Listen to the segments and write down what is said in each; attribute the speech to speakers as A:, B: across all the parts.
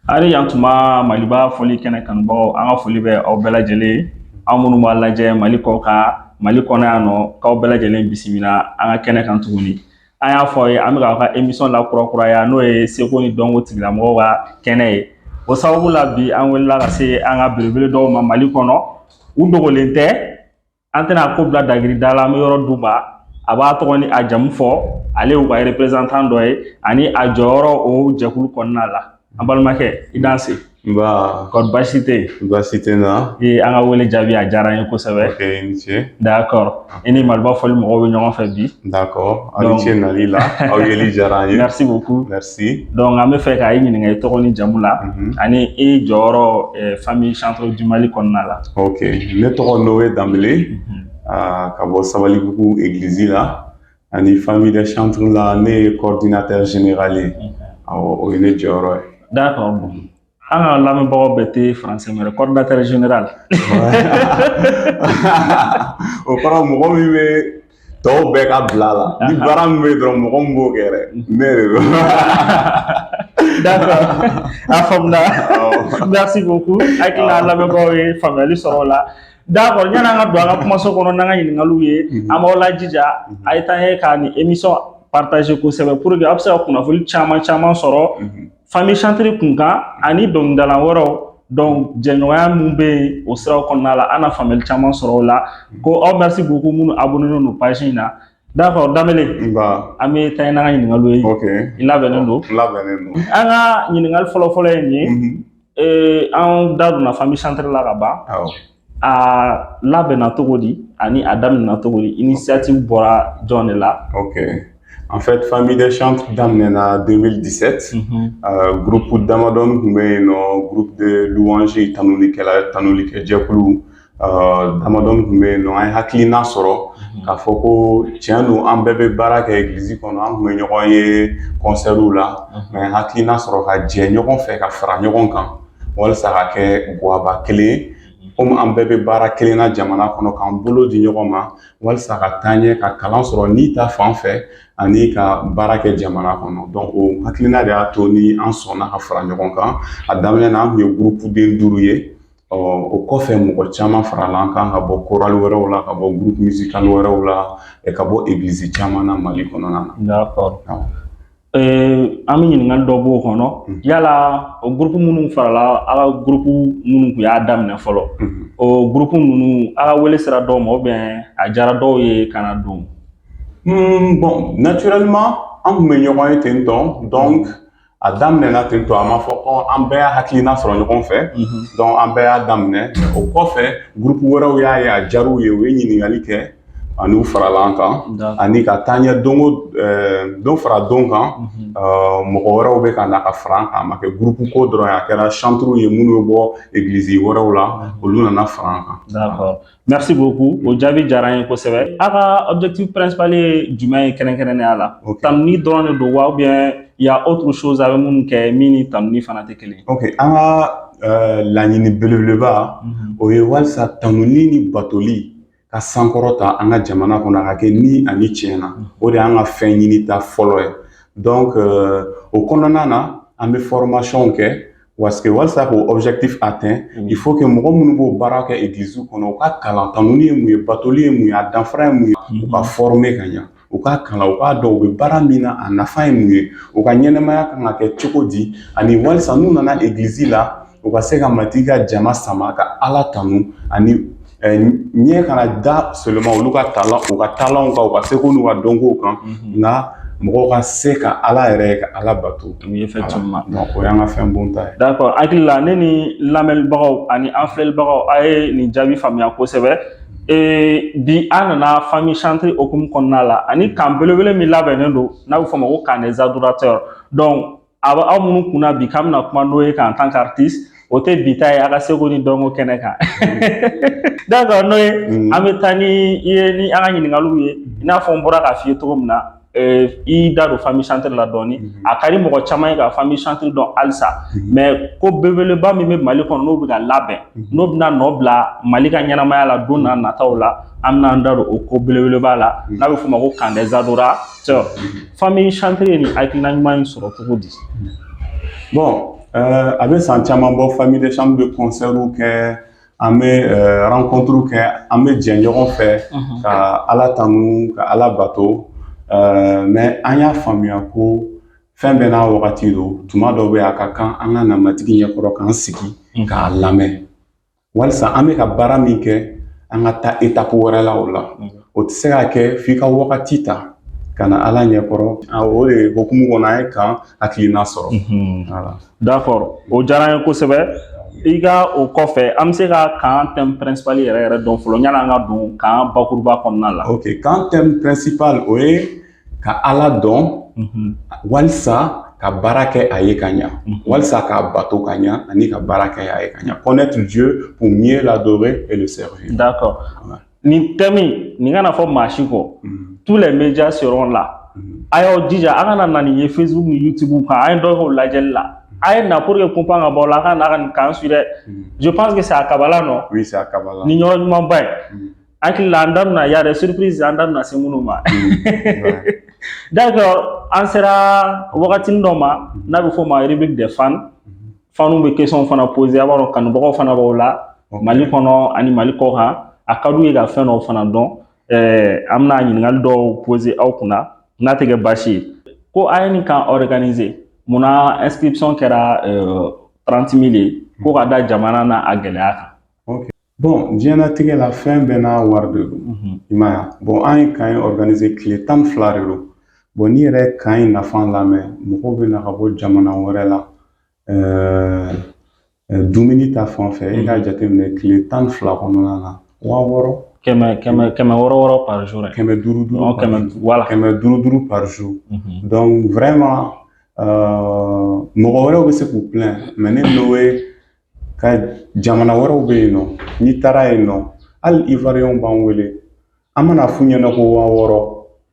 A: Hali yan tuma, Maliba fɔli kɛnɛ kanubagaw, an ka foli bɛ aw bɛɛ lajɛlen ye. Aw minnu b'a lajɛ Mali kɔ kan, Mali kɔnɔ yan nɔ, k'aw bɛɛ lajɛlen bisimila an ka kɛnɛ kan tuguni. An y'a fɔ aw ye, an bɛ k'aw ka émission la kurakuraya, n'o ye seko ni dɔnko tigilamɔgɔw ka kɛnɛ ye. O sababu la, bi an wulila ka se an ka belebele dɔw ma Mali kɔnɔ. U dogolen tɛ, an tɛna ko bila dagiri da la. An bɛ yɔrɔ d'u ma, a b'a tɔgɔ ni a jamu fɔ, ale y'u ka représentant dɔ ye, ani a jɔyɔrɔ o jɛkulu kɔnɔna la. An balimakɛ, i danse.
B: Nba.
A: Kɔri baasi tɛ yen?
B: Baasi tɛ n na.
A: I an ka wele jaabi, a diyara an ye kosɛbɛ.
B: Ok, i ni ce.
A: D'accord, i ni Maliba fɔli mɔgɔw bɛ ɲɔgɔn fɛ bi.
B: D'accord, aw ni ce nali la, aw yeli diyara an ye.
A: Merci beaucoup.
B: Merci.
A: Donc an bɛ fɛ k'a ɲininka i tɔgɔ ni jamu la, ani i jɔyɔrɔ famille Chantre du Mali kɔnɔna la.
B: Ok, ne tɔgɔ Noé Danbele, ka bɔ Sabalibugu église la, ani famille des chantres la, ne ye coordinateur général ye. Awɔ, o ye ne jɔyɔrɔ ye.
A: D'accord, bon, an ka lamɛnbagaw bɛɛ tɛ français mɛn, coordinateur général.
B: O kɔrɔ, mɔgɔ min bɛ tɔw bɛɛ ka bila la, ni baara min bɛ yen dɔrɔn, mɔgɔ min b'o kɛ dɛ, ne de don.
A: D'accord, a faamuna, merci beaucoup. Hakili la lamɛnbagaw ye faamuyali sɔrɔ o la. D'accord, yanni an ka don an ka kumaso kɔnɔ n'an ka ɲininkaliw ye, an b'aw lajija, a ye taa ɲɛ ka nin émission partager kosɛbɛ, pour que aw bɛ se ka kunnafoni caman caman sɔrɔ famille chantre kun kan ani dɔnkilidala wɛrɛw. Donc jɛɲɔgɔnya mun bɛ yen o siraw kɔnɔna la, an na faamuyali caman sɔrɔ o la. Ko aw merci beaucoup minnu abonné don page in na. D'accord, Danbele.
B: Nba.
A: An bɛ taa n'an ka ɲininkaliw ye.
B: Ok.
A: I labɛnnen don?
B: N labɛnnen don.
A: An ka ɲininkali fɔlɔ-fɔlɔ ye nin ye. An da donna famille chantre la ka ban. A labɛnna cogo di ani a daminɛna cogo di? Initiative bɔra jɔn de la?
B: Ok. En fait, Famille des Chantres daminɛna 2017. Groupe damadɔni tun bɛ yen nɔ, groupe de louange, tanulikɛla, tanulikɛ jɛkulu damadɔni tun bɛ yen nɔ. An ye hakilina sɔrɔ k'a fɔ ko tiɲɛ don, an bɛɛ bɛ baara kɛ église kɔnɔ, an tun bɛ ɲɔgɔn ye concertw la, mais hakilina sɔrɔ ka jɛ ɲɔgɔn fɛ, ka fara ɲɔgɔn kan walasa ka kɛ guwaba kelen ye, komi an bɛɛ bɛ baara kelen na jamana kɔnɔ, k'an bolo di ɲɔgɔn ma walasa ka taa ɲɛ, ka kalan sɔrɔ ni ta fan fɛ ani ka baara kɛ jamana kɔnɔ. Donc o hakilina de y'a to ni an sɔnna ka fara ɲɔgɔn kan. A daminɛ na, an tun ye groupe den 5 ye. Ɔ, o kɔfɛ, mɔgɔ caman farala an kan ka bɔ chorale wɛrɛw la, ka bɔ groupe musical wɛrɛw la, ka bɔ église caman na Mali kɔnɔna na.
A: D'accord. An bɛ ɲininkali dɔ b'o kɔnɔ. Yala o groupe minnu farala aw ka groupe minnu tun y'a daminɛ fɔlɔ, o groupe ninnu, aw ka wele sera dɔw ma ou bien a diyara dɔw ye ka na don?
B: Bon, naturellement, an tun bɛ ɲɔgɔn ye ten tɔ. Donc a daminɛna ten tɔ, a ma fɔ ko an bɛɛ y'a hakilina sɔrɔ ɲɔgɔn fɛ. Donc an bɛɛ y'a daminɛ, o kɔfɛ groupe wɛrɛw y'a ye, a diyar'u ye, u ye ɲininkali kɛ ani u farala an kan, ani ka taa ɲɛ, don o don fara don kan, mɔgɔ wɛrɛw bɛ ka na ka fara an kan. A ma kɛ groupe ko dɔrɔn ye, a kɛra chantres ye minnu bɛ bɔ église wɛrɛw la, olu nana fara an kan.
A: D'accord, merci beaucoup, o jaabi diyara an ye kosɛbɛ. Aw ka objectif principal ye jumɛn ye kɛrɛnkɛrɛnnenya la? Tanuni dɔrɔn de don wa, ou bien il y a autre chose a bɛ minnu kɛ min ni tanuni fana tɛ kelen ye?
B: Ok, an ka laɲini belebeleba, o ye walisa tanuni ni batoli ka sankɔrɔta an ka jamana kɔnɔ, a ka kɛ ni ani tiɲɛ na. O de y'an ka fɛn ɲini ta fɔlɔ ye. Donc o kɔnɔna na, an bɛ formation kɛ parce que walasa k'o objectif atteint, il faut que mɔgɔ minnu b'o baara kɛ église kɔnɔ, u ka kalan tanuni ye mun ye, batoli ye mun ye, a danfara ye mun ye, u ka former ka ɲa, u ka kalan, u k'a dɔn u bɛ baara min na, a nafa ye mun ye, u ka ɲɛnɛmaya kan ka kɛ cogo di, ani walisa n'u nana église la, u ka se ka Matigi ka jama sama ka Ala tanu, ani ɲɛ kana da seulement olu ka talent, u ka talentw kan, u ka seko n'u ka dɔnkow kan, nka mɔgɔw ka se ka Ala yɛrɛ ye, ka Ala bato.
A: Oui, effectivement.
B: Donc o y'an ka fɛn bonta ye.
A: D'accord, hakili la ne ni lamɛnbagaw ani an filɛlibagaw, a ye nin jaabi faamuya kosɛbɛ. Bi an nana famille chantre hokumu kɔnɔna la, ani camp belebele min labɛnnen don n'a bɛ fɔ o ma ko camp des adorateurs. Donc a bɛ aw minnu kunna bi k'an bɛna kuma n'o ye kan en tant qu'artiste, o tɛ bi ta ye a ka seko ni dɔnko kɛnɛ kan. D'accord, n'o ye, an bɛ taa ni i ye ni an ka ɲininkaliw ye. I n'a fɔ n bɔra k'a f'i ye cogo min na, i da don famille chantre la dɔɔni. A ka di mɔgɔ caman ye ka famille chantre dɔn halisa, mais ko belebeleba min bɛ Mali kɔnɔ, n'o bɛ ka labɛn, n'o bɛna nɔ bila Mali ka ɲɛnamaya la don n'a nataw la, an bɛna an da don o ko belebeleba la n'a bɛ f'o ma ko camp des adorateurs. Famille chantre ye nin hakilina ɲuman in sɔrɔ cogo di?
B: Bon. A bɛ san caman bɔ, Famille des Chantres bɛ concert kɛ, an bɛ rencontre kɛ, an bɛ jɛ ɲɔgɔn fɛ ka Ala tanu, ka Ala bato. Mais an y'a faamuya ko fɛn bɛɛ n'a wagati don. Tuma dɔw bɛ yen, a ka kan an ka na Matigi ɲɛkɔrɔ k'an sigi k'a lamɛn, walisa an bɛ ka baara min kɛ, an ka taa étape wɛrɛ la. O la, o tɛ se ka kɛ f'i ka wagati ta ka na Ala ɲɛkɔrɔ. O de hukumu kɔnɔ, an ye camp hakilina sɔrɔ. Voilà.
A: D'accord, o diyara n ye kosɛbɛ. I ka o kɔfɛ, an bɛ se ka camp thème principal yɛrɛ yɛrɛ dɔn fɔlɔ, yanni an ka don camp bakuruba kɔnɔna la?
B: Ok, camp thème principal, o ye ka Ala dɔn walisa ka baara kɛ a ye ka ɲa, walisa k'a bato ka ɲa ani ka baara kɛ a ye ka ɲa. Connaître Dieu pour mieux l'adorer et le servir.
A: D'accord. Nin thème nin kana fɔ maa si kɔ. Tous les médias seront là. A y'aw jija, a kana na nin ye Facebook ni YouTube kan. An ye dɔ kɛ o lajɛli la. A ye na pour que kunpan ka bɔ aw la, a ka na ka nin camp suivre dɛ. Je pense que c'est à Kabala, non?
B: Oui, c'est à Kabala.
A: Nin yɔrɔ ɲumanba ye. Hakili la, an da bɛna, y a des surprises, an da bɛna se minnu ma. D'accord, an sera wagatinin dɔ ma n'a bɛ fɔ o ma rubrique des fans. Fans bɛ question fana poser, a b'a dɔn kanubagaw fana b'aw la Mali kɔnɔ ani Mali kɔ kan. A ka d'u ye ka fɛn dɔw fana dɔn. An bɛna ɲininkali dɔw poser aw kunna n'a tɛ kɛ baasi ye. Ko a ye nin camp organiser, munna inscription kɛra 30 000 ye, ko ka da jamana n'a a gɛlɛya kan?
B: Ok. Bon, diɲɛlatigɛ la, fɛn bɛɛ n'a wari de don. I m'a ye? Bon, an ye camp in organiser, tile 12 de don. Bon, n'i yɛrɛ ye camp in nafa lamɛn, mɔgɔw bɛ na ka bɔ jamana wɛrɛ la. Dumuni ta fan fɛ, e k'a jateminɛ, tile 12 kɔnɔna na, 6000.
A: Kɛmɛ kɛmɛ 600 600 par jour.
B: 500 5.
A: Kɛmɛ, voilà.
B: 500 5 par jour. Donc vraiment, mɔgɔ wɛrɛw bɛ se k'u plaindre, mais ne Noé ka jamana wɛrɛw bɛ yen nɔ, n'i taara yen nɔ, hali Ivoiriyɛnw b'an wele. An mana f'u ɲɛna ko 6000,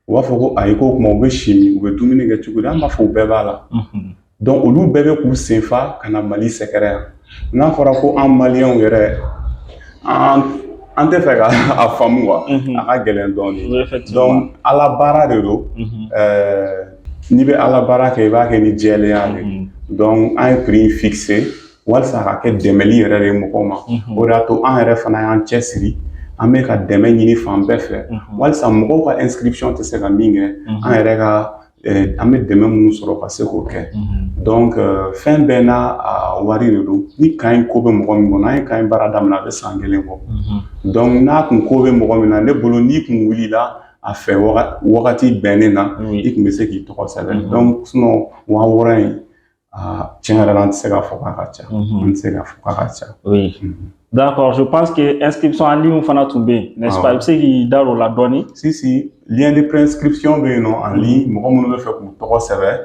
B: u b'a fɔ ko ayi, k'o tuma u bɛ si min, u bɛ dumuni kɛ cogo di? An b'a fɔ u bɛɛ b'a la. Donc olu bɛɛ bɛ k'u senfa ka na Mali sɛgɛrɛ yan. N'a fɔra ko an Maliyɛnw yɛrɛ, an tɛ fɛ ka a faamu quoi, a ka gɛlɛn dɔɔnin. Donc Ala baara de don. N'i bɛ Ala baara kɛ, i b'a kɛ ni jɛlenya de ye. Donc an ye prix fixé walasa a ka kɛ dɛmɛli yɛrɛ de ye mɔgɔw ma. O de y'a to an yɛrɛ fana y'an cɛsiri, an bɛ ka dɛmɛ ɲini fan bɛɛ fɛ walasa mɔgɔw ka inscription tɛ se ka min kɛ, an yɛrɛ ka an bɛ dɛmɛ minnu sɔrɔ ka se k'o kɛ. Donc fɛn bɛɛ n'a a wari de don. Ni camp in ko bɛ mɔgɔ min kɔnɔ, an ye camp in baara daminɛ, a bɛ san kelen bɔ. Donc n'a kun ko bɛ mɔgɔ min na, ne bolo, n'i kun wulila a fɛ wagati bɛnnen na, i kun bɛ se k'i tɔgɔ sɛbɛn. Donc sinon, 6000 in, tiɲɛ yɛrɛ la, an tɛ se k'a fɔ k'a ka ca. An tɛ se k'a fɔ k'a ka ca.
A: Oui. D'accord, je pense que inscription en ligne fana tun bɛ yen, n'est-ce pas? I bɛ se k'i da don o la dɔɔni?
B: Si si, lien de préinscription bɛ yen nɔ en ligne. Mɔgɔ minnu bɛ fɛ k'u tɔgɔ sɛbɛn,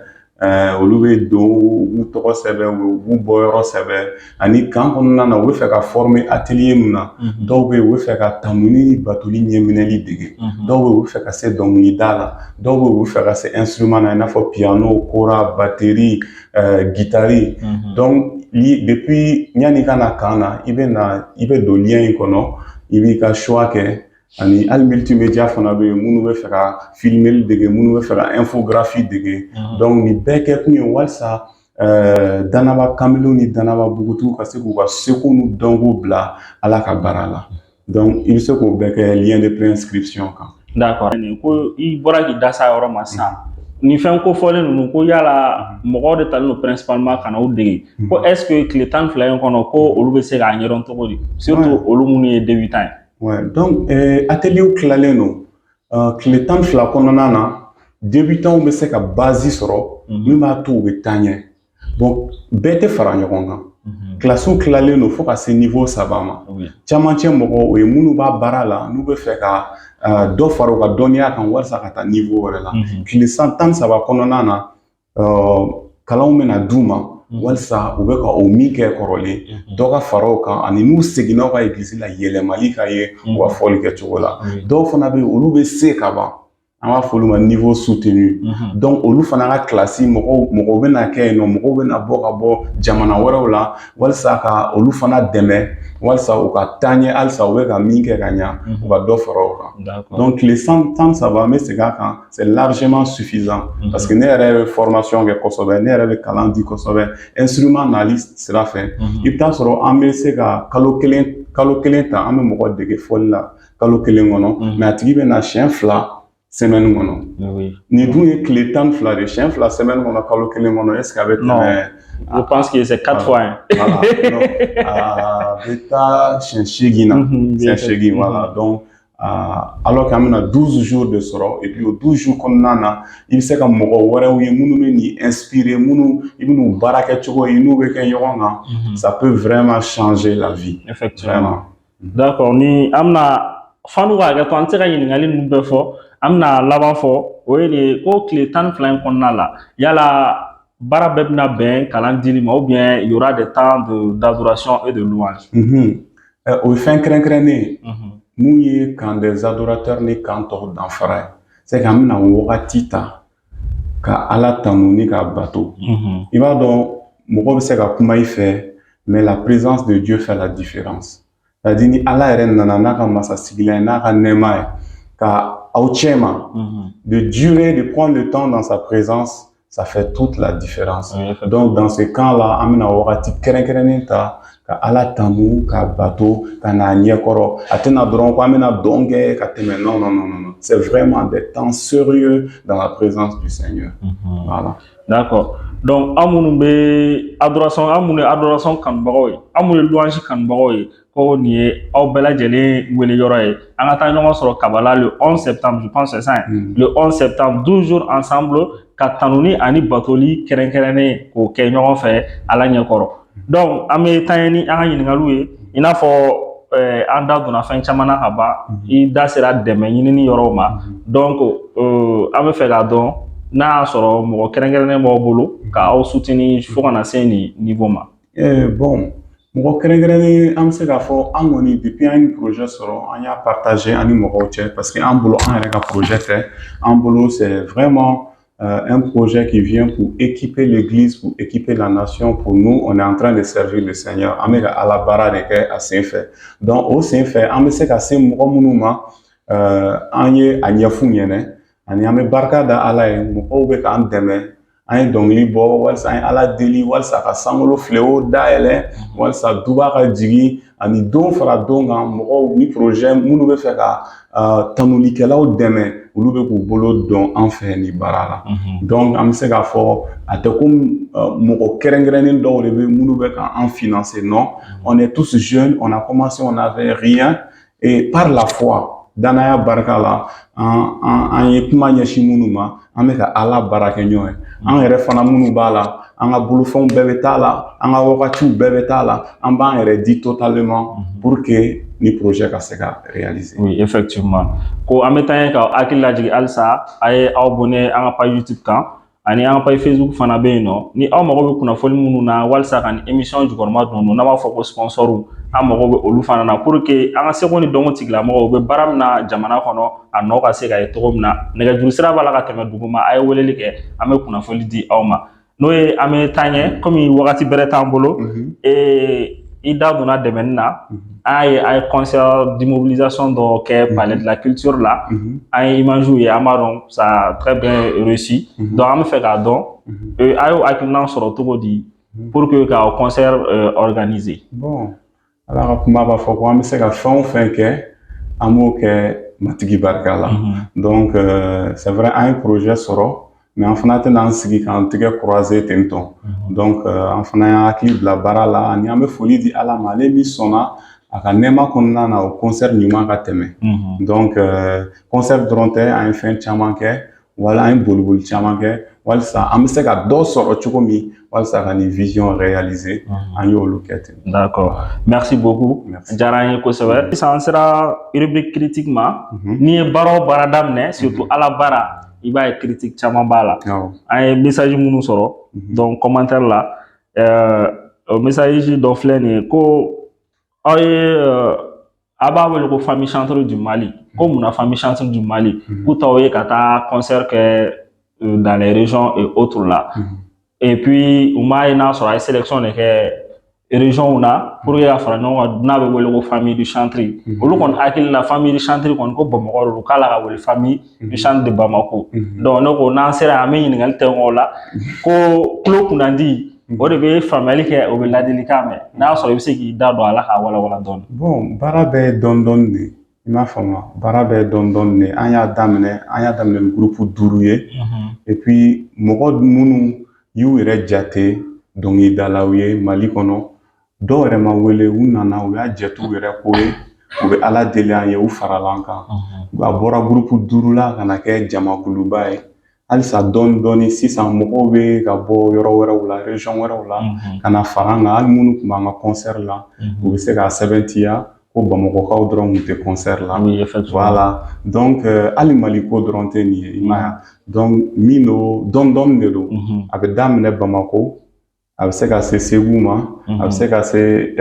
B: olu bɛ don, u b'u tɔgɔ sɛbɛn, u b'u bɔyɔrɔ sɛbɛn, ani camp kɔnɔna na, u bɛ fɛ ka former atelier min na. Dɔw bɛ yen, u bɛ fɛ ka tanuni ni batoli ɲɛminɛli dege. Dɔw bɛ yen, u bɛ fɛ ka se dɔnkilida la. Dɔw bɛ yen, u bɛ fɛ ka se instrument na, i n'a fɔ piano, kora, batterie, guitare. Donc depuis yanni i ka na camp na, i bɛ na, i bɛ don lien in kɔnɔ, i b'i ka choix kɛ. Ani hali multimédia fana bɛ yen, minnu bɛ fɛ ka filmeli dege, minnu bɛ fɛ ka infographie dege. Donc nin bɛɛ kɛ kun ye walasa danaba kamelenw ni danaba npogotigiw ka se k'u ka seko n'u dɔnko bila Ala ka baara la. Donc i bɛ se k'o bɛɛ kɛ lien de préinscription kan.
A: D'accord, ko i bɔra k'i da s'a yɔrɔ ma sisan. Nin fɛn kofɔlen ninnu, ko yala mɔgɔw de talen don principalement ka na u dege, ko est ce que tile 12 in kɔnɔ, ko olu bɛ se k'a ɲɛdɔn cogo di, surtout olu minnu ye débutant ye?
B: Ouais, donc atelier tilalen don. Tile 12 kɔnɔna na, débutants bɛ se ka base sɔrɔ min b'a to u bɛ taa ɲɛ. Bon, bɛɛ tɛ fara ɲɔgɔn kan. Kilasiw tilalen don fo ka se niveau saba ma. Camancɛ mɔgɔw, o ye minnu b'a baara la, n'u bɛ fɛ ka dɔ fara u ka dɔnniya kan walasa ka taa niveau wɛrɛ la. Tile 13 kɔnɔna na, kalanw bɛna d'u ma walasa u bɛ ka o min kɛ kɔrɔlen, dɔ ka fara o kan, ani n'u seginna u ka egilizi la, yɛlɛmali ka ye u ka fɔli kɛcogo la. Dɔw fana bɛ yen, olu bɛ se ka ban, an b'a fɔ olu ma niveau soutenu. Donc olu fana ka kilasi, mɔgɔw bɛna kɛ yen nɔ, mɔgɔw bɛna bɔ ka bɔ jamana wɛrɛw la walasa ka olu fana dɛmɛ. Walisa u ka taa ɲɛ halisa, u bɛ ka min kɛ ka ɲa, u ka dɔ fara o kan. Donc tile 13, n bɛ segin a kan, c'est largement suffisant, parce que ne yɛrɛ bɛ formation kɛ kosɛbɛ, ne yɛrɛ bɛ kalan di kosɛbɛ instrument nali sira fɛ. I bɛ taa sɔrɔ an bɛ se ka kalo kelen ta, an bɛ mɔgɔ dege fɔli la kalo kelen kɔnɔ, mais a tigi bɛ na siɲɛ fila semaine kɔnɔ. Nin dun ye tile 12 de, siɲɛ fila semaine kɔnɔ kalo kelen kɔnɔ, est ce que a bɛ tɛmɛ?
A: Je pense que c'est quatre fois, hein.
B: Voilà. Donc, a bɛ taa siɲɛ 8 na. Siɲɛ 8, voilà. Donc, alors qu'an bɛna 12 jours de sɔrɔ, et puis o 12 jours kɔnɔna na, i bɛ se ka mɔgɔ wɛrɛw ye minnu bɛ n'i inspirer, minnu i bɛ n'u baara kɛcogo ye, n'u bɛ kɛ ɲɔgɔn kan, ça peut vraiment changer la vie.
A: Effectivement.
B: Vraiment.
A: D'accord. Ni an bɛna fanu ka hakɛ to, an tɛ se ka ɲininkali ninnu bɛɛ fɔ. An bɛna laban fɔ, o ye nin ye, ko tile 12 in kɔnɔna la, yala baara bɛɛ bɛna bɛn kalan dili ma, ou bien il y aura des temps d'adoration et de louange?
B: O ye fɛn kɛrɛnkɛrɛnnen ye. Mun ye camp des adorateurs ni camp tɔw danfara ye? C'est que an bɛna wagati ta ka Ala tanu ni k'a bato. I b'a dɔn, mɔgɔ bɛ se ka kuma i fɛ, mais la présence de Dieu fait la différence. C'est-à-dire ni Ala yɛrɛ nana n'a ka masasigilan ye, n'a ka nɛɛma ye ka aw cɛ ma, de durer, de prendre le temps dans sa présence, ça fait toute la différence. Donc dans ce camp-là, an bɛna wagati kɛrɛnkɛrɛnnen ta ka Ala tanu, ka bato, ka n'a ɲɛkɔrɔ. A tɛna dɔrɔn ko an bɛna dɔn kɛ ka tɛmɛ. Non, non, non, non, non. C'est vraiment des temps sérieux dans la présence du Seigneur. Voilà.
A: D'accord. Donc aw minnu bɛ adoration, aw minnu ye adoration kanubagaw ye, aw minnu ye louange kanubagaw ye, ko nin ye aw bɛɛ lajɛlen wele yɔrɔ ye. An ka taa ɲɔgɔn sɔrɔ Kabala le 11 septembre, je pense c'est ça, hein? Le 11 septembre, 12 jours ensemble, ka tanuni ani batoli kɛrɛnkɛrɛnnen k'o kɛ ɲɔgɔn fɛ Ala ɲɛkɔrɔ. Donc an bɛ taa ɲɛ ni an ka ɲininkaliw ye. I n'a fɔ an da donna fɛn caman na ka ban, i da sera dɛmɛ ɲinini yɔrɔw ma. Donc an bɛ fɛ k'a dɔn n'a y'a sɔrɔ mɔgɔ kɛrɛnkɛrɛnnen b'aw bolo ka aw soutenir fo ka na se nin niveau ma.
B: Bon, mɔgɔ kɛrɛnkɛrɛnnen, an bɛ se k'a fɔ an kɔni, depuis an ye projet sɔrɔ, an y'a partager an ni mɔgɔw cɛ, parce que an bolo, an yɛrɛ ka projet tɛ. An bolo, c'est vraiment un projet qui vient pour équiper l'Église, pour équiper la nation. Pour nous, on est en train de servir le Seigneur. An bɛ ka Ala baara de kɛ a sen fɛ. Donc o sen fɛ, an bɛ se ka se mɔgɔ minnu ma, an ye a ɲɛf'u ɲɛna, ani an bɛ barika da Ala ye, mɔgɔw bɛ k'an dɛmɛ. An ye dɔnkili bɔ walisa an ye Ala deli walisa ka sankolo filew dayɛlɛ, walisa duba ka jigin, ani don fara don kan, mɔgɔw ni projet minnu bɛ fɛ ka tanulikɛlaw dɛmɛ, olu bɛ k'u bolo dɔn an fɛ nin baara la. Donc an bɛ se k'a fɔ a tɛ komi mɔgɔ kɛrɛnkɛrɛnnen dɔw de bɛ minnu bɛ k'an financer. Non, on est tous jeunes, on a commencé, on n'avait rien, et par la foi, danaya barika la, an ye kuma ɲɛsin minnu ma, an bɛ ka Ala baara kɛ ɲɔgɔn ye. An yɛrɛ fana minnu b'a la, an ka bolofɛnw bɛɛ bɛ t'a la, an ka wagatiw bɛɛ bɛ t'a la, an b'an yɛrɛ di totalement pour que ni projet ka se ka réaliser.
A: Oui, effectivement. Ko an bɛ taa ɲɛ ka hakili lajigin halisa, a ye aw abonné an ka page YouTube kan, ani an ka page Facebook fana bɛ yen nɔ. Ni aw mago bɛ kunnafoni minnu na walasa ka nin émission jukɔrɔma don, n'an b'a fɔ ko sponsor, an mago bɛ olu fana na pour que an ka seko ni dɔnko tigilamɔgɔw u bɛ baara min na jamana kɔnɔ, a nɔ ka se ka ye cogo min na. Nɛgɛjuru sira b'a la ka tɛmɛ dugu ma, a ye weleli kɛ, an bɛ kunnafoni di aw ma. N'o ye, an bɛ taa ɲɛ, komi wagati bɛrɛ t'an bolo. I da donna dɛmɛni na, an y'a ye a ye concert d'immobilisation dɔ kɛ Palais de la Culture la. An ye image ye, an b'a dɔn ça a très bien réussi. Donc an bɛ fɛ k'a dɔn a y'o hakilina sɔrɔ cogo di pour que ka o concert organiser?
B: Bon, Ala ka kuma b'a fɔ ko an bɛ se ka fɛn o fɛn kɛ, an b'o kɛ Matigi barika la. Donc c'est vrai, an ye projet sɔrɔ, mais an fana tɛna an sigi k'an tɛgɛ croiser ten tɔ. Donc an fana y'an hakili bila baara la, ani an bɛ foli di Ala ma, ale min sɔnna a ka nɛɛma kɔnɔna na o concert ɲuman ka tɛmɛ. Donc concert dɔrɔn tɛ, an ye fɛn caman kɛ, wala an ye boliboli caman kɛ walisa an bɛ se ka dɔ sɔrɔ cogo min walisa ka nin vision réaliser, an y'olu kɛ ten.
A: D'accord, merci beaucoup.
B: Merci.
A: Diyara an ye kosɛbɛ. Sisan an sera rubrique critique ma. N'i ye baara o baara daminɛ, surtout Ala baara, i b'a ye critique caman b'a la. An ye message minnu sɔrɔ, donc commentaire la, o message dɔ filɛ nin ye, ko aw ye a b'a wele ko Famille Chantre du Mali, ko munna Famille Chantre du Mali, k'u t'aw ye ka taa concert kɛ dans les régions et autres là. Et puis u m'a ye n'a sɔrɔ a ye sélection de kɛ. région na pour que ka fara ɲɔgɔn kan, n'a bɛ wele ko famille du chantre. Olu kɔni hakili la, famille du chantre kɔni, ko Bamakɔ de don, k'a la ka wele famille du chantre de Bamako. Donc ne ko n'an sera, an bɛ ɲininkali kɛ o la, ko tulo kunnandi, o de bɛ faamuyali kɛ, o bɛ ladilikan mɛn. N'a y'a sɔrɔ i bɛ se k'i da don a la k'a walawala dɔɔni.
B: Bon, baara bɛɛ ye dɔɔni dɔɔni de ye, i m'a faamu? Baara bɛɛ ye dɔɔni dɔɔni de ye. An y'a daminɛ ni groupe 5 ye. Et puis mɔgɔ minnu y'u yɛrɛ jate dɔnkilidalaw ye Mali kɔnɔ, dɔw yɛrɛ ma wele, u nana, u y'a jate u yɛrɛ ko ye, u bɛ Ala deli an ye, u farala an kan. A bɔra groupe 5 la ka na kɛ jamakuluba ye. Halisa dɔɔni dɔɔni, sisan mɔgɔw bɛ ka bɔ yɔrɔ wɛrɛw la, région wɛrɛw la, ka na fara an kan. Hali minnu tun b'an ka concert la, u bɛ se k'a sɛbɛntiya ko Bamakɔkaw dɔrɔn tun tɛ concert la.
A: Oui, effectivement.
B: Voilà. Donc hali Mali ko dɔrɔn tɛ nin ye, i m'a ye? Donc min don, dɔɔni dɔɔni de don. A bɛ daminɛ Bamako, a bɛ se ka se Segu ma, a bɛ se ka se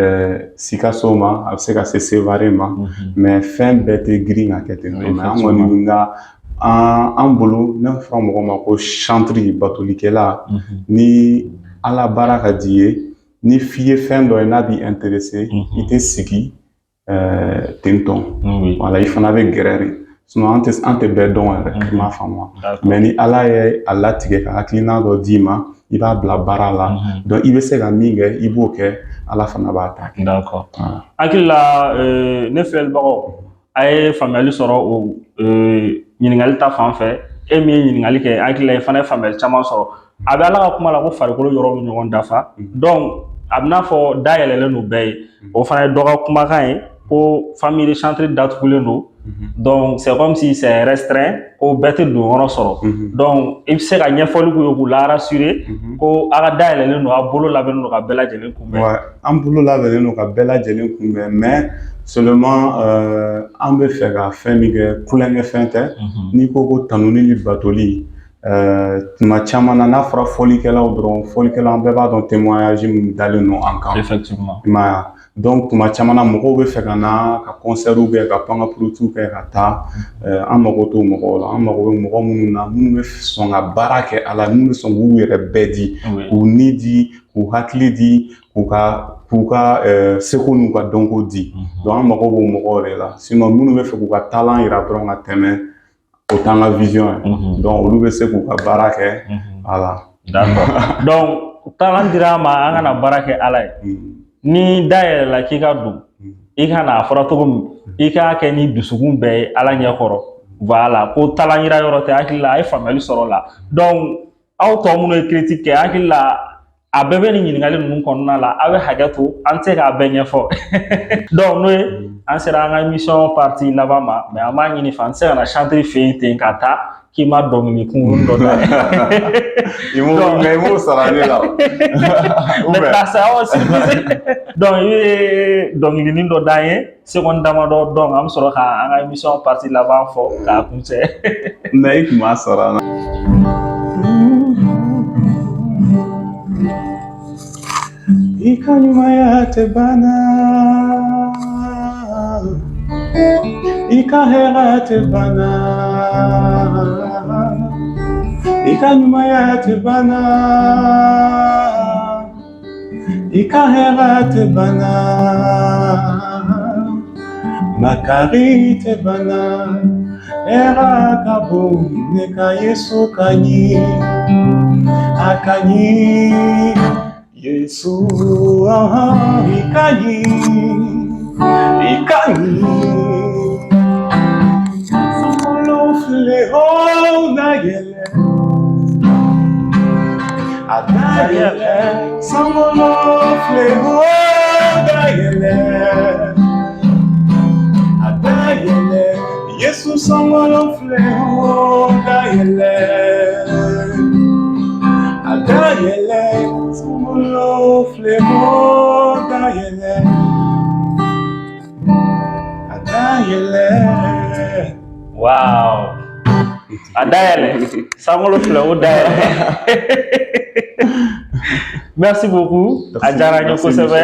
B: Sikaso ma, a bɛ se ka se Sevare ma. Mais fɛn bɛɛ tɛ girin ka kɛ ten tɔ. Mais an kɔni ka an bolo, n'a fɔra mɔgɔ ma ko chantre, batolikɛla, ni Ala baara ka di i ye, ni f'i ye fɛn dɔ ye n'a b'i intéressé, i tɛ sigi ten tɔ. Wala i fana bɛ gɛrɛ de, sinon an tɛ bɛɛ dɔn yɛrɛ, i m'a faamu? Mais ni Ala ye a latigɛ ka hakilina dɔ d'i ma, i b'a bila baara la. Donc i bɛ se ka min kɛ, i b'o kɛ, Ala fana b'a ta kɛ.
A: D'accord. Hakili la, ne filɛlibagaw, a ye faamuyali sɔrɔ o ɲininkali ta fan fɛ. E min ye ɲininkali kɛ, hakili la i fana ye faamuyali caman sɔrɔ. A bɛ Ala ka kuma la ko farikolo yɔrɔ bɛ ɲɔgɔn dafa. Donc a bɛ n'a fɔ da yɛlɛlen don bɛɛ ye. O fana ye dɔ ka kumakan ye ko famille de chantre datugulen don. Donc c'est comme si c'est restreint, ko bɛɛ tɛ don yɔrɔ sɔrɔ. Donc i bɛ se ka ɲɛfɔli k'u ye k'u la rassurer ko a ka da yɛlɛlen don, a bolo labɛnnen don ka bɛɛ lajɛlen kunbɛn.
B: Ouais, an bolo labɛnnen don ka bɛɛ lajɛlen kunbɛn, mais seulement an bɛ fɛ ka fɛn min kɛ, kulonkɛ fɛn tɛ. N'i ko ko tanuni ni batoli, tuma caman na, n'a fɔra fɔlikɛlaw dɔrɔn, fɔlikɛlaw, an bɛɛ b'a dɔn témoignage min dalen don an kan. I m'a ye wa? Donc tuma caman na, mɔgɔw bɛ fɛ ka na ka concert kɛ, ka pankapurutuw kɛ ka taa. An mago t'o mɔgɔw la. An mago bɛ mɔgɔ minnu na, minnu bɛ sɔn ka baara kɛ Ala, minnu bɛ sɔn k'u yɛrɛ bɛɛ di, k'u ni di, k'u hakili di, k'u ka seko n'u ka dɔnko di. Donc an mago b'o mɔgɔw de la. Sinon minnu bɛ fɛ k'u ka talent yira dɔrɔn ka tɛmɛ, o t'an ka vision ye. Donc olu bɛ se k'u ka baara kɛ. Voilà.
A: D'accord. Donc talent dira an ma, an kana baara kɛ Ala ye. Ni da yɛlɛla k'i ka don, i ka na, a fɔra cogo min, i k'a kɛ ni dusukun bɛɛ ye Ala ɲɛ kɔrɔ. Voilà, ko talent yira yɔrɔ tɛ. Hakili la a ye faamuyali sɔrɔ o la. Donc aw tɔ minnu ye critique kɛ, hakili la a bɛɛ bɛ nin ɲininkali ninnu kɔnɔna la, aw bɛ hakɛ to, an tɛ se k'a bɛɛ ɲɛfɔ. Donc n'o ye, an sera an ka émission partie laban ma, mais an b'a ɲini fɛ, an tɛ se ka na chantre fɛ yen ten ka taa k'i ma dɔnkili kunkuruni dɔ da.
B: I m'o, mais i m'o sara ne la.
A: Maintenant c'est aw surprise. Donc i bɛ dɔnkilinin dɔ d'an ye seconde damadɔ, donc an bɛ sɔrɔ ka an ka émission partie laban fɔ k'a kuncɛ.
B: Mais i tun b'a sara n na. I ka ɲumanya tɛ banna, i ka hɛrɛ tɛ banna, i ka ɲumanya tɛ banna, i ka hɛrɛ tɛ banna, makari tɛ banna, hɛrɛ ka bon, ne ka Yesu ka ɲi, a ka ɲi. Yesu, i ka ɲi, i ka ɲi. Sankolo filɛ, o dayɛlɛ, a dayɛlɛ. Sankolo filɛ, o dayɛlɛ, a dayɛlɛ. Yesu, sankolo filɛ, o dayɛlɛ, a dayɛlɛ. Sankolo filɛ, o dayɛlɛ, a dayɛlɛ.
A: Waaw. A dayɛlɛ, sankolo filɛ, o dayɛlɛ. Merci beaucoup, a diyara n ye kosɛbɛ.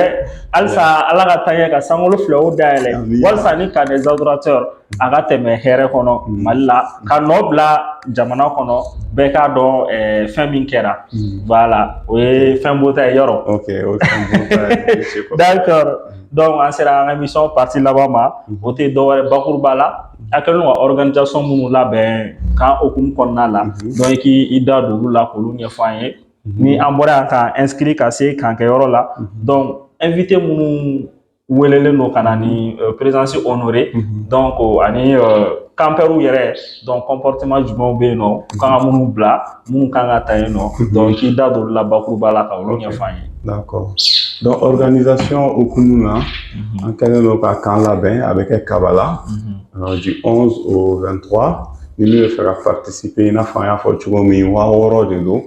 A: Halisa Ala ka taa ɲɛ ka sankolo filɛ, o dayɛlɛ, walasa ni camp des adorateurs a ka tɛmɛ hɛrɛ kɔnɔ Mali la, ka nɔ bila jamana kɔnɔ, bɛɛ k'a dɔn fɛn min kɛra. Voilà, o ye fɛn bɔta ye yɔrɔ.
B: Ok, o ye fɛn bɔta ye.
A: D'accord, donc an sera an ka émission partie laban ma. O tɛ dɔwɛrɛ, bakuruba la, a kɛlen don ka organisation minnu labɛn camp hukumu kɔnɔna la, donc i k'i da don olu la k'olu ɲɛfɔ an ye. Ni an bɔra yan k'an inscrit ka se camp kɛyɔrɔ la, donc invité minnu welelen don ka na ni présence honorée, donc ani campeurs yɛrɛ, donc comportement jumɛnw bɛ yen nɔ, u kan ka minnu bila, minnu kan ka ta yen nɔ, donc k'i da don olu la bakuruba la ka olu ɲɛfɔ an ye.
B: D'accord, donc organisation hukumu na, an kɛlen don ka camp labɛn. A bɛ kɛ Kabala du 11 au 23. Ni min bɛ fɛ ka participer, i n'a fɔ an y'a fɔ cogo min, 6000 de don.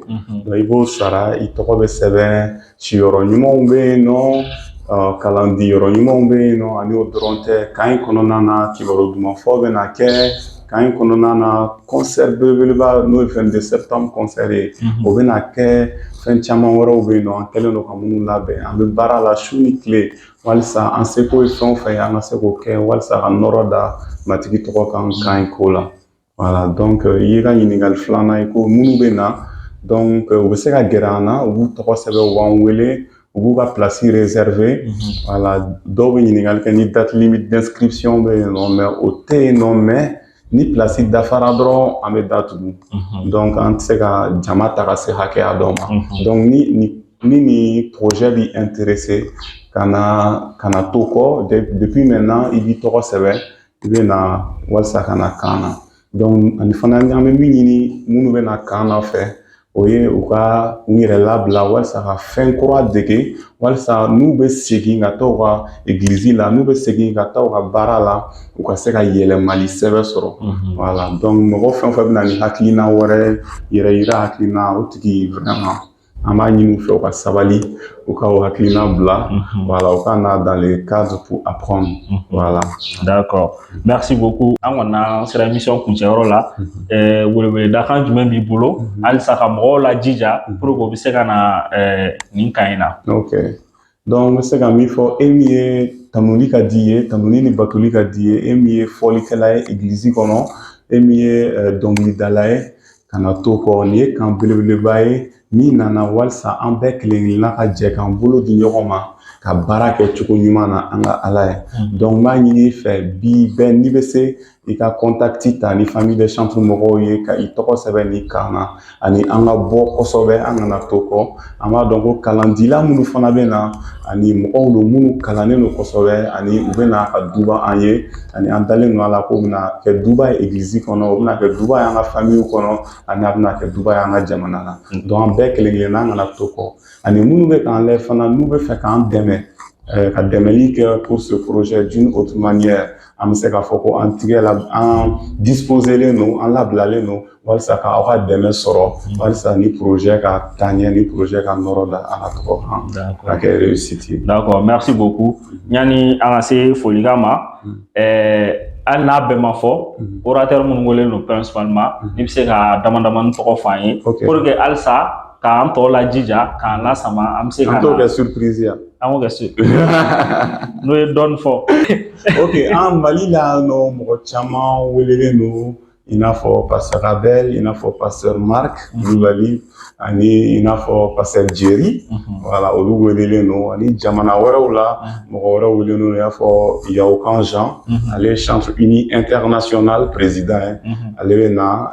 B: Donc i b'o sara, i tɔgɔ bɛ sɛbɛn, siyɔrɔ ɲumanw bɛ yen nɔ, kalandi yɔrɔ ɲumanw bɛ yen nɔ. Ani o dɔrɔn tɛ, camp in kɔnɔna na, kibaru duman fɔ bɛ na kɛ camp in kɔnɔna na. Concert belebeleba, n'o ye 22 septembre concert ye, o bɛ na kɛ. Fɛn caman wɛrɛw bɛ yen nɔ, an kɛlen don ka minnu labɛn. An bɛ baara la su ni tile walisa an seko ye fɛn o fɛn ye, an ka se k'o kɛ walisa ka nɔrɔ da Matigi tɔgɔ kan camp in ko la. Voilà, donc i y'i ka ɲininkali filanan ye ko minnu bɛ na, donc u bɛ se ka gɛrɛ an na, u b'u tɔgɔ sɛbɛn, u b'an wele, u b'u ka place réserver. Voilà, dɔw bɛ ɲininkali kɛ ni date limite d'inscription bɛ yen nɔ, mais o tɛ yen nɔ. Mais ni place dafara dɔrɔn, an bɛ datugu. Donc an tɛ se ka jama ta ka se hakɛya dɔ ma. Donc ni projet b'i intéressé, kana to kɔ. Depuis maintenant, i b'i tɔgɔ sɛbɛn, i bɛ na walasa ka na camp na. Donc ani fana, an bɛ min ɲini minnu bɛ na camp nɔfɛ, o ye u ka u yɛrɛ labila walasa ka fɛn kura dege, walasa n'u bɛ segin ka taa u ka egilizi la, n'u bɛ segin ka taa u ka baara la, u ka se ka yɛlɛmali sɛbɛn sɔrɔ. Voilà, donc mɔgɔ fɛn o fɛn bɛ na ni hakilina wɛrɛ, yɛrɛ yira hakilina, o tigi vraiment, an b'a ɲini u fɛ u ka sabali, u ka o hakilina bila. Voilà, u ka na dans le cadre pour apprendre. Voilà.
A: D'accord, merci beaucoup. An kɔni an sera émission kuncɛyɔrɔ la. Weleweledakan jumɛn b'i bolo halisa ka mɔgɔw lajija pour que u bɛ se ka na nin camp in na?
B: Ok, donc n bɛ se ka min fɔ, e min ye tanuli ka di ye, tanuli ni batoli ka di ye, e min ye fɔlikɛla ye egilizi kɔnɔ, e min ye dɔnkilidala ye, kana to kɔ. Nin ye camp belebeleba ye min nana walisa an bɛɛ kelen kelenna ka jɛ k'an bolo di ɲɔgɔn ma ka baara kɛ cogo ɲuman na an ka Ala ye. Donc n b'a ɲini i fɛ bi bɛɛ, n'i bɛ se, i ka contact ta ni famille des chantres mɔgɔw ye ka i tɔgɔ sɛbɛn nin camp na. Ani an ka bɔ kosɛbɛ, an kana to kɔ. An b'a dɔn ko kalandila minnu fana bɛ na, ani mɔgɔw don minnu kalannen don kosɛbɛ, ani u bɛ na ka duba an ye. Ani an dalen don a la k'o bɛna kɛ duba ye egilizi kɔnɔ, o bɛna kɛ duba ye an ka famille kɔnɔ, ani a bɛna kɛ duba ye an ka jamana na. Donc an bɛɛ kelen kelenna, an kana to kɔ. Ani minnu bɛ k'an layɛ fana, n'u bɛ fɛ k'an dɛmɛ, ka dɛmɛli kɛ pour ce projet d'une autre manière, an bɛ se k'a fɔ ko an tigɛ la, an disposelen don, an labilalen don walasa ka aw ka dɛmɛ sɔrɔ, walasa ni projet ka taa ɲɛ, ni projet ka nɔrɔ da Ala tɔgɔ kan, ka kɛ réussite ye.
A: D'accord, merci beaucoup. Yanni an ka se folikan ma, hali n'a bɛɛ ma fɔ, orateur minnu welelen don principalement, n'i bɛ se ka dama damani tɔgɔ fɔ an ye pour que halisa k'an tɔ lajija, k'an lasama, an bɛ se ka
B: An t'o kɛ surprise ya?
A: An k'o kɛ n'o ye dɔɔnin fɔ.
B: Ok, an Mali la nɔ, mɔgɔ caman welelen don, i n'a fɔ pasteur Abel, i n'a fɔ pasteur Marc Kulubali, ani i n'a fɔ pasteur Jerry. Voilà, olu welelen don. Ani jamana wɛrɛw la, mɔgɔ wɛrɛw welelen don, i n'a fɔ Yawokan Jean, ale ye Chantre Uni International président ye, ale bɛ na.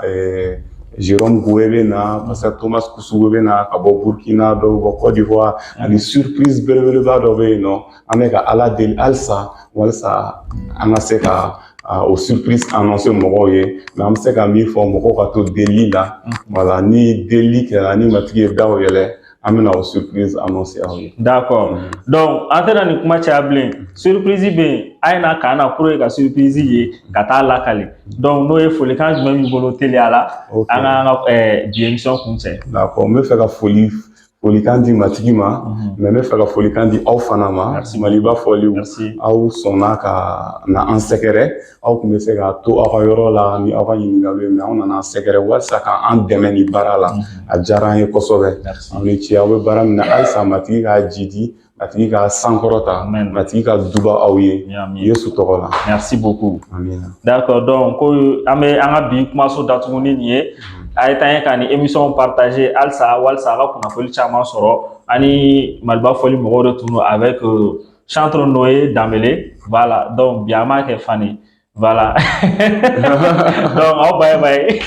B: Jérôme Goué bɛ na, pasteur Thomas Koussougou bɛ na ka bɔ Burkina, dɔw bɔ Côte d'Ivoire. Ani surprise belebeleba dɔ bɛ yen nɔ, an bɛ ka Ala deli halisa walasa an ka se ka o surprise annoncer mɔgɔw ye. Mais an bɛ se ka min fɔ, mɔgɔw ka to delili la. Voilà, ni delili kɛra, ni Matigi ye daw yɛlɛ, an bɛna o surprise annoncer aw ye.
A: D'accord, donc an tɛna nin kuma caya bilen. Surprise bɛ yen, a ye na camp na pour que ka surprise ye ka taa lakali. Donc n'o ye folikan jumɛn b'i bolo teliya la, an k'an ka bi émission kuncɛ?
B: D'accord, n bɛ fɛ ka foli Folikan di Matigi ma, mais n bɛ fɛ ka folikan di aw fana ma.
A: Merci.
B: Maliba fɔliw.
A: Merci.
B: Aw sɔnna ka na an sɛgɛrɛ. Aw tun bɛ se ka to aw ka yɔrɔ la ni aw ka ɲininkaliw ye, mais aw nana an sɛgɛrɛ walasa k'an dɛmɛ nin baara la. A diyara an ye kosɛbɛ.
A: Merci.
B: Aw ni ce. Aw bɛ baara min na halisa, Matigi k'a jidi, Matigi k'a sankɔrɔta.
A: Amen.
B: Matigi ka duba aw ye.
A: Amin.
B: Yesu tɔgɔ la.
A: Merci beaucoup.
B: Amina.
A: D'accord, donc ko an bɛ an ka bi kumaso datugu ni nin ye. A ye taa ɲɛ ka nin émission partager halisa, walasa a ka kunnafoni caman sɔrɔ. Ani Maliba fɔli mɔgɔw de tun don avec chantre Noé Dambélé. Voilà, donc bi an b'a kɛ fani. Voilà. Donc aw bye bye.